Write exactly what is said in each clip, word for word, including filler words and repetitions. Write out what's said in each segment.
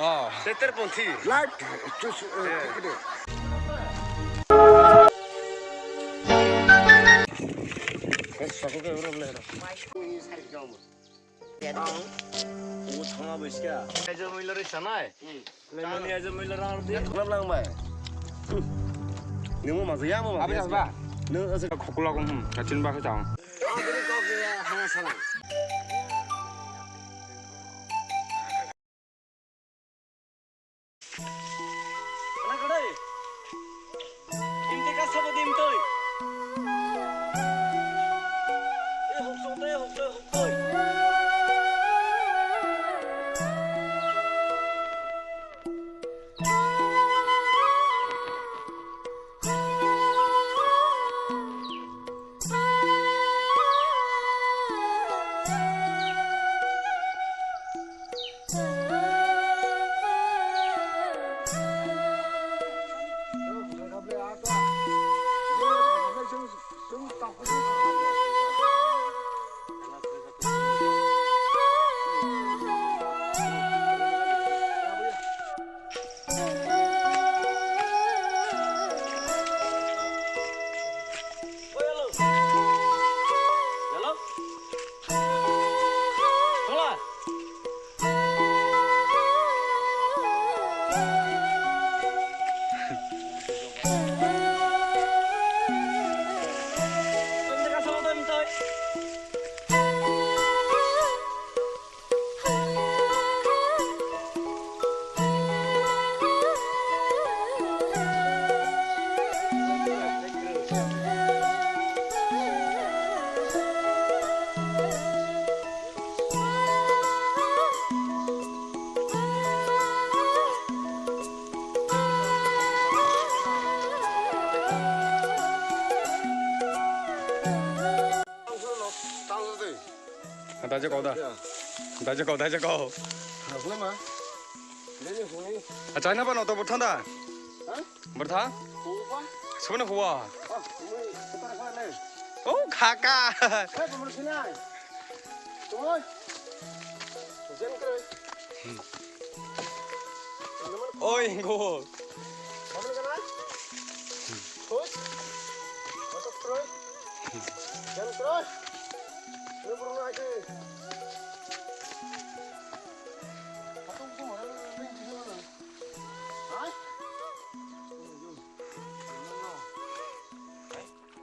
Oh. Peter Ponthi. Light, choose, eh, ticket. Ang, o thangma bai siya. Ajo muilo ri sanai. Hmm. Lemoni ajo muilo rang di. Thangma lang bai. Hmm. Nungmo mazo ya mo. Abi mazo ba? Nung asa khokula kong, hmm. Kachin ba kachang. Ang bini kok ya, ha sana. Ana kadai. Imte ka sabo dim toi. E hokso toi, hokso, hokso. Daje kau da. Daje kau, daje kau. Nokle ma. Deni huni. Achai na ba no to bwthang da? Ha? Bwthang? Huwa? Sumana huwa. Ah, huni. Kata kha ne. Oh, khaka. Hai, pamur sinai. Tumoi. Jen kre. Oi, go. Pamur kana? Koi. Masuk kre. Jen kre. Ini burung aja.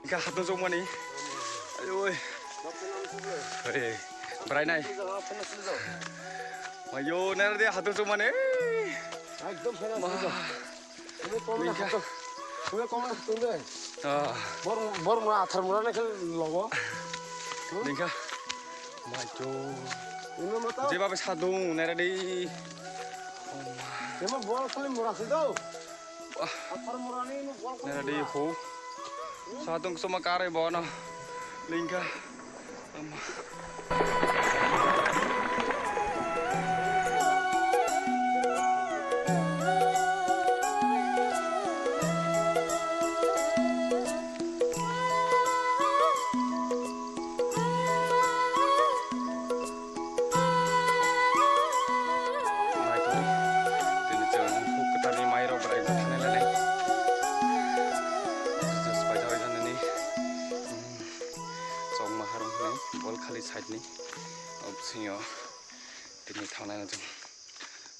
Ka hatu jok mani. Ayo, oi. Oi, brai nai. Ayo, nere de hatu jok mani. Ekdom famous. Wah. Ini komen Lingka. Hatu. Ini komen hatu de. Ah. Bor, bor mura athar mura ne khel logo. Lingka. Majo. Ino mata. Jeba be sadung nere di. Ema bol khali mura se do. Wah. Athar mura ni ino bol khali. Nere di mura. Ho. Sadung soma kare bono. Lingka. Ama. Naitokni, tini chwng huk kwtalni mairok bwrai bo thanai lanai. Just paida paida nini, hmm, chokma harung hinwi bol khali side ni, o bisingo tini thangnai no chwng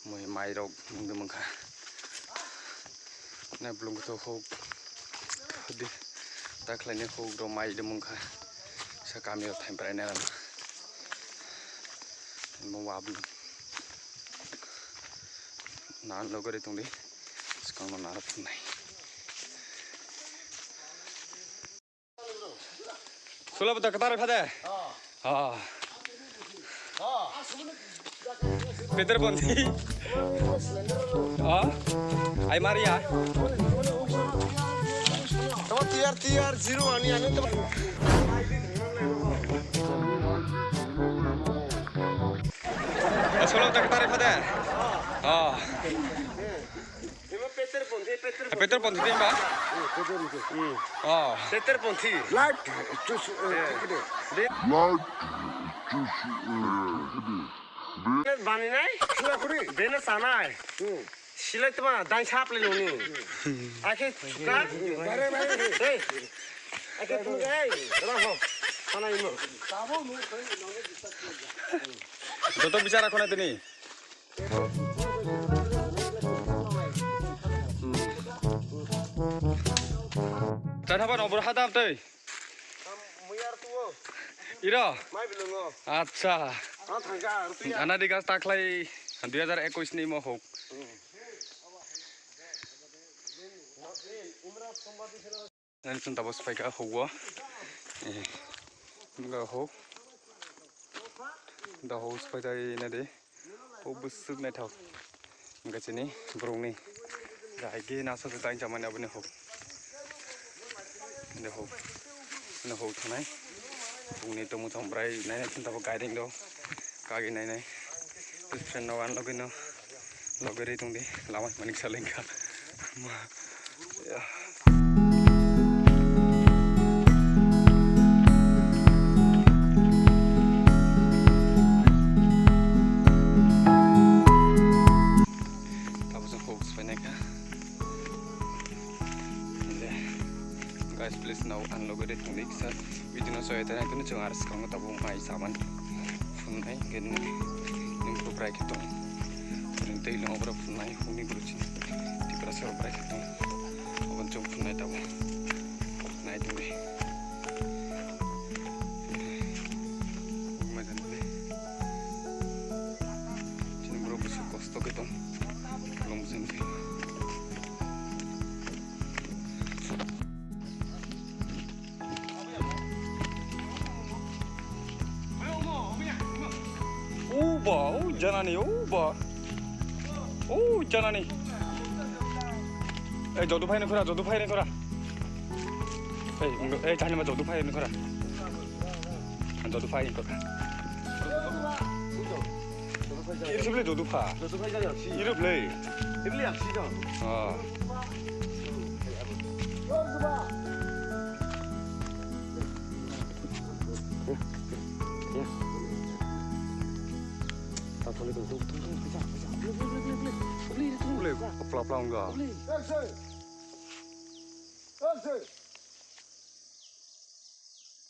mui mairok nungwi mankha. Nai bwlwng khe huk di, ta khlaini huk rw mai de mungkha. Sa kami rw thai bwrai nai rw. Mo wa bwlwng. Nan logori tongdi. Swkang no naro phunai. Sula bata katar phade. Ah. Peter Ponthi. Ah. Ai Maria. Tama tiar tiar zero ani ani tama. Sula bata katar phade. Ah. Ema Peter Ponthi, Peter Ponthi. Peter Ponthi te ba? Eh, Peter Ponthi. Hmm. Oh. Peter Ponthi. Light, choose, eh, eh, ticket. De- Light, choose, eh, ticket. Bani nai? Sila kuri. Bene sanai. Hmm. Silai tuma dai sap le nuni. Akhe suka. Bare, bare. Hey. Akhe tu, hey. Ra ho. Sana imo. Joto bichara khonai tini. Chana ba nobor hadap tei. Iro. Acha. Ana di gas taklai dui hajar ekush ni mo hok. Nani chwng tabuk swphaikha hugo. Eh, nukha huk. Da huk swphaidai nadi. Huk bwswk naithok. Hwnkhe chini borokni jai gana sa tang chamani aboni huk. Nde huk. Nde huk thanai. Hukni tongmung tong bwrai nainai chwng tabuk guiding do. Kagwi nainai. Best friend no, ang logwi no, logwi ri tongdi, lama manik salengkha. Ma, ya. Tabuk se focus painai kha. Guys, please now unlock it, please, sir. Video no soi tani tuni chwng ar swkango tabuk mai saman phunai, gini nimkhu brai khe tong. Tei no obra phunai huni guruchi. Tipra sor brai khe tong. Obon chwng phunai tabuk. Nai tuni. Mai tani. Chini borok bisi kosto khe tong. Lomsing se. O ba, o janani, o ba. O janani. Ei, jodu phai nang khora, jodu phai nang khora. Ei, ei, jani ma jodu phai nang khora. Jodu phai nang khora. Iri se bwle jodu pha. Jodu phai jani aksi. Iri bwle. Iri aksi jang. Ah. Bwle, kapla pla wngkha.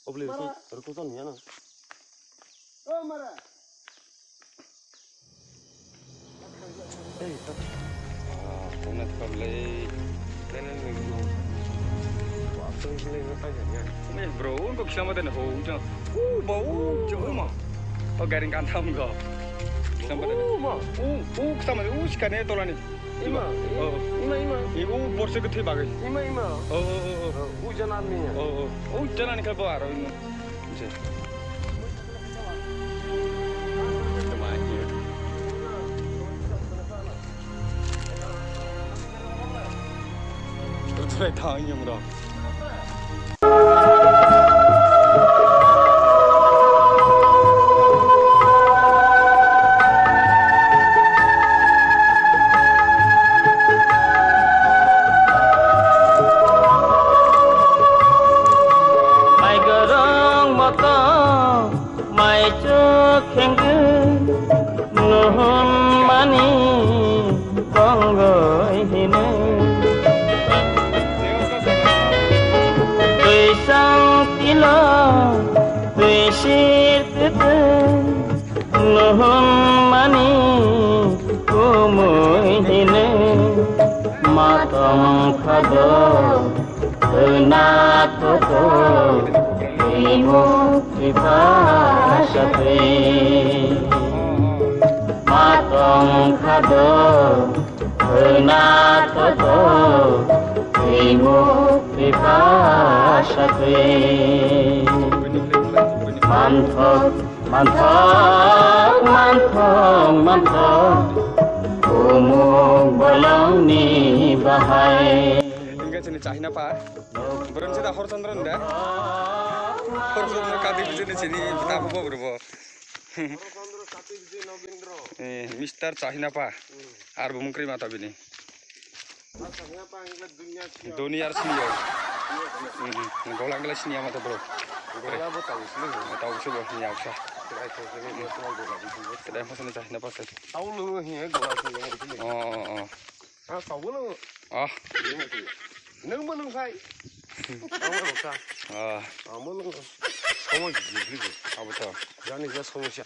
Obwle, rwkhuktani ya na. Ei, tak. Ah, kona thablai. Nene ni bro. Wa, tong bwle, ngai ya. Ni bro, kok sama tene ho, jang. U, ba, u, jang, uma. O garing kan tham go. Sama tene. Uma. U, u, sama, u, sikane tolani. Ima, oh, ima, ima. I u borse ke thwi bagwi. Ima, ima. Oh, oh, oh, oh. Oh, u jana ni. Oh, oh. U jana ni khe bo aro ino. Je. Tama hi. Trai thang yung ro. Mai gorong moto, mai chuk khengkhe, nuhun mani tongoi hino. Twi sang tilo, twi sir tete, nuhun mani kumui hino. Ma tong khado, na toto, imo. Ipasate matong khado, na toto, imo ipasate. Manthok, manthok, manthok, manthok, umuk bolongni bahai. Hingke chini chahina pa. Borok se da Horchandra ni da. Horchandra Kati Bijay ni chini bwta bo bo bo. Eh, Mister Chahina pa. Ar bo mungkri mata bini. Doni ar sini yo. Hmm, golang gala sini ama to bro. Gola bo tau sini. Tau se bo ni yaksa. Kedai phasani chahina pasai. Oh, oh, oh. Ah, kau belum. Ah. Nang belum kai. Kau belum kai. Ah. Kau belum. Sama gigi gigi. Apa tu? Jani ja sama siya.